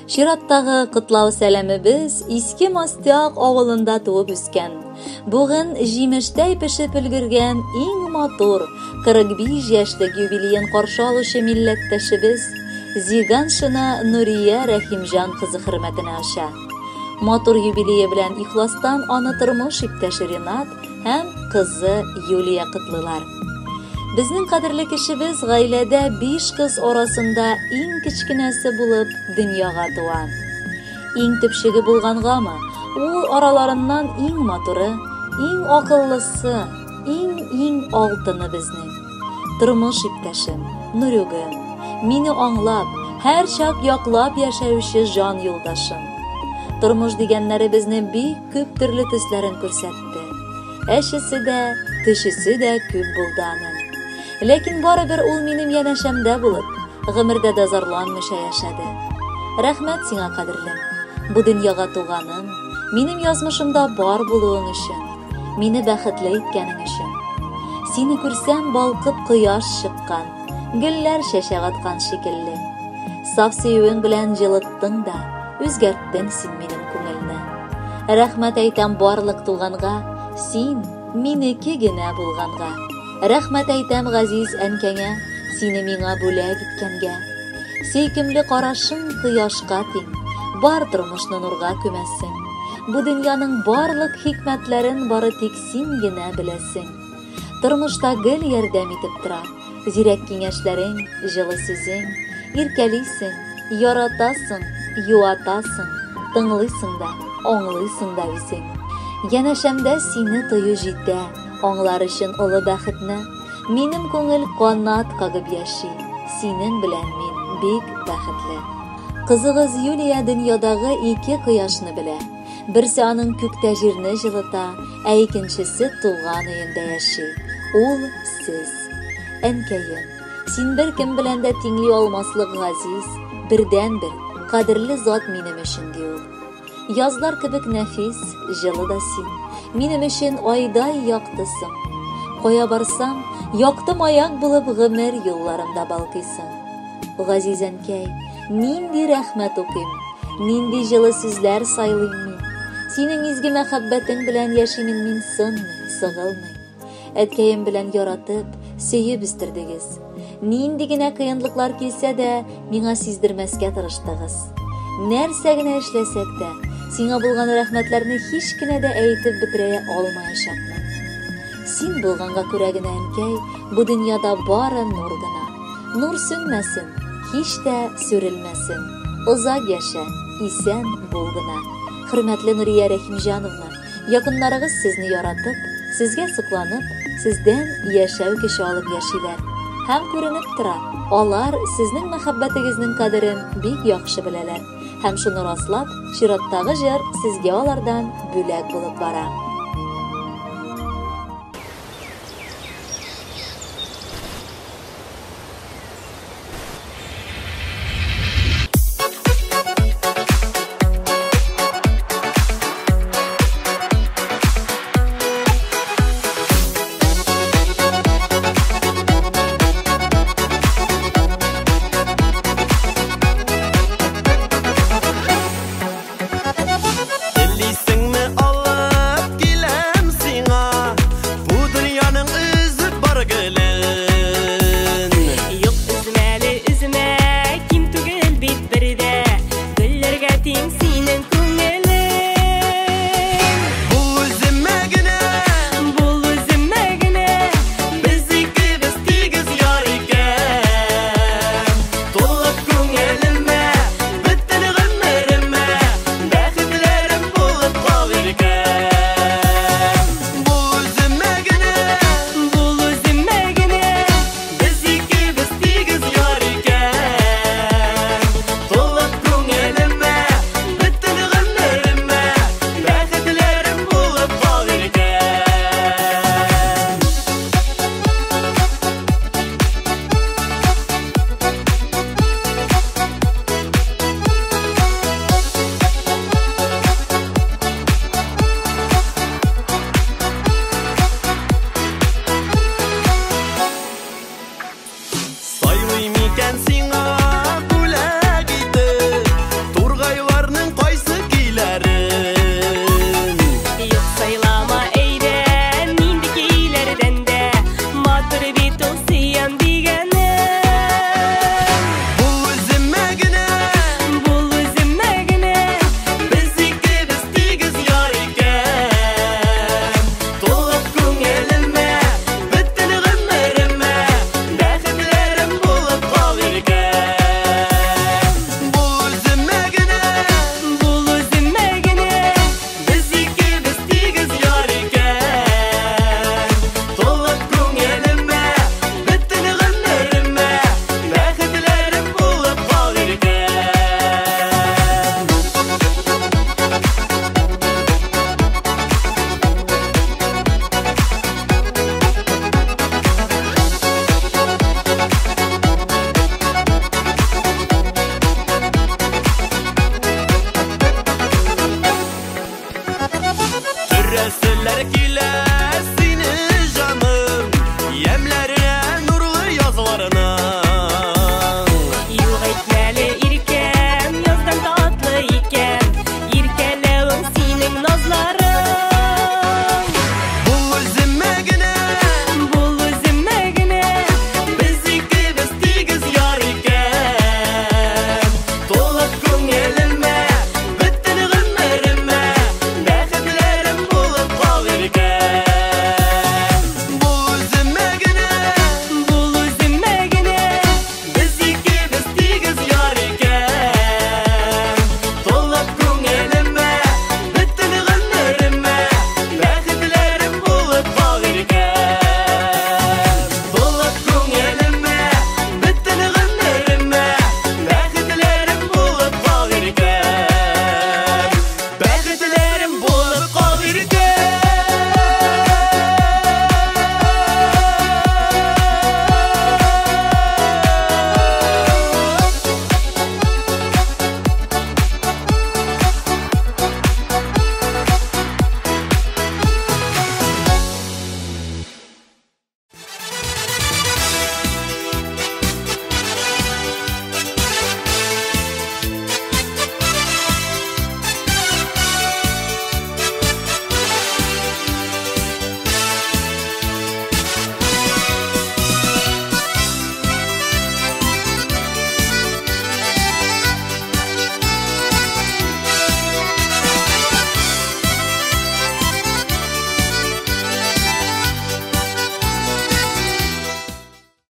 Чираттагы котлау сәламебез Иске Мостяк авылында туып үскән, бүген җимештәй пешеп өлгергән иң матур 45 яшьлек юбилеен каршы алучы милләттәшебез Зиганшина Нурия Рәхимҗан кызы хөрмәтенә оча. Матур юбилее белән ихластан аны тормыш иптәше Ренат һәм кызы Юлия котлыйлар. Безнең кадерле кешебез гаиләдә биш кыз арасында иң кечкенәсе булып дөньяга туа. Иң төпчеге булгангамы, ул араларыннан иң матуры, иң акыллысы, иң-иң алтыны безнең. Тормыш иптәшем, Нурюгым, мине аңлап, һәрчак яклап яшәүче җан юлдашым. Тормыш дигәннәре безне бик күп төрле төсләрен күрсәтте. Әчесе дә, төчесе дә күп булды аның. Ләкин барыбер ул минем янәшәмдә булып, гомердә дә зарланмыйча яшәде. Рәхмәт сиңа, кадерлем, бу дөньяга туганың, минем язмышымда бар булуың өчен, мине бәхетле иткәнең өчен. Сине күрсәм, балкып кояш чыккан, гөлләр чәчәк аткан шикелле. Саф сөюең белән җылыттың да, үзгәрттең син минем күңелне. Рәхмәт әйтәм барлык туганга, син минеке генә булганга. Рәхмәт әйтәм газиз әнкәңә, сине миңа бүләк иткәнгә. Сөйкемле карашың кояшка тиң, бар тормышны нурга күмәсең. Бу дөньяның барлык хикмәтләрен бары тик син генә беләсең. Тормышта гел ярдәм итеп тора. Зирәк киңәшләрең, җылы сүзең, иркәлисең, яратасың, юатасың, тыңлыйсың да, аңлыйсың да үзең. Янәшәмдә сине тою җитә, аңлар өчен олы бәхетне. Минем күңел канат кагып яши, синең белән мин бик бәхетле. Кызыгыз Юлия дөньядагы ике кояшны белә. Берсе аның күктә җирне җылыта, ә икенчесе туган өендә яши. Ул сез. Әнкәем, син беркем белән дә тиңли алмаслык газиз, бердәнбер, кадерле зат минем өчен, ди ул. Язлар кебек нәфис, җылы да син. Минем өчен айдай яктысың. Кая барсам, якты маяк булып гомер юлларымда балкыйсың. Газиз әнкәй, нинди рәхмәт укыйм, нинди җылы сүзләр сайлыйм мин. Синең изге мәхәббәтең белән яшимен мин сынмый, сыгылмый. Әткәем белән яратып, сөеп үстердегез. Нинди генә кыенлыклар килсә дә, миңа сиздермәскә тырыштыгыз. Нәрсә генә эшләсәк тә, сиңа булган рәхмәтләрне һич кенә дә әйтеп бетерә алмаячакмын. Син булганга күрә генә, әнкәй, бу дөньяда бары нур гына. Нур сүнмәсен, һич тә сүрелмәсен. Озак яшә, исән бул гына. Хөрмәтле Нурия Рәхимҗановна, якыннарыгыз сезне яратып, сезгә сокланып, сездән яшәү көче алып яшиләр. Һәм күренеп тора, алар сезнең мәхәббәтегезнең кадерен бик яхшы беләләр. Һәм шуны раслап, чираттагы җыр сезгә алардан бүләк булып бара.